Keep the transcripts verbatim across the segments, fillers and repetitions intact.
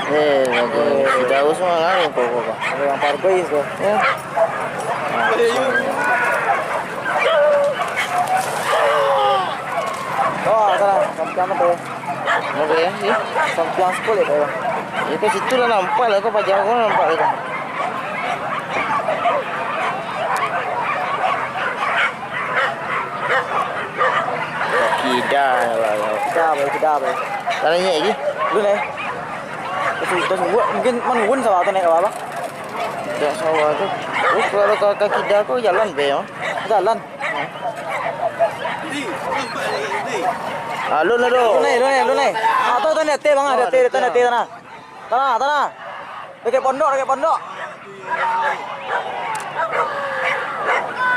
Eh, bagus. Sudah usah lah, kok, kok, kok. Ada yang parkir itu. Ya. Oh, salah. Sampai amat tu. Oke, ya. Sampai sekolah tu. Itu situ lah nampak lah, kok pajak kau nampak lah. Kida lah. Kida, boy, kida, boy. Tanah nyeek lagi? Belum, eh. Terus, terus buat, mungkin manurun sawah tu naik ke bawah. Dak sawah tu. Terus kalau ka, ka kida ko jalan be, yo. Jalan. Alun lah tu. Alun, eh, alun, eh, alun, eh. Ah, tu, tu, ni, teh, bang, ada teh, tu, ni, teh, sana. Tanah, tanah. Dakek pondok, dakek pondok.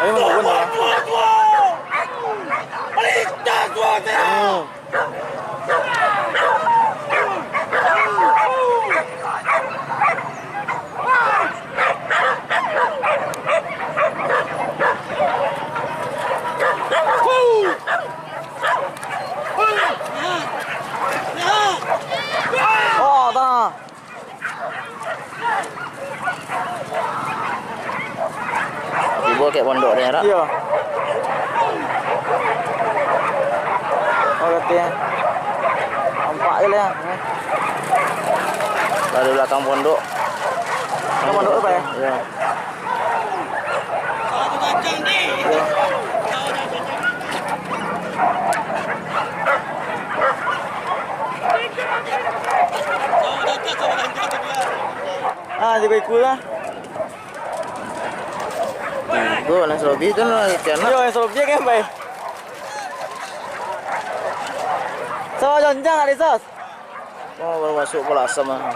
Ayo, bangun, tanah. Hmm. Oh, tanah. Tibo kek pondok dia, Rak? Iya. Oh, berarti ya. Nampak je lah ya. Dari belakang pondok. Belakang pondok apa ya? Iya. Ah, jago ikut lah. Tigo, nan salobih tu, nan ikan, nak. Yo, nan salobih kan, pai. Sawah Jonjang, Adi Sos. Oh, baru masuk pula asam, ah.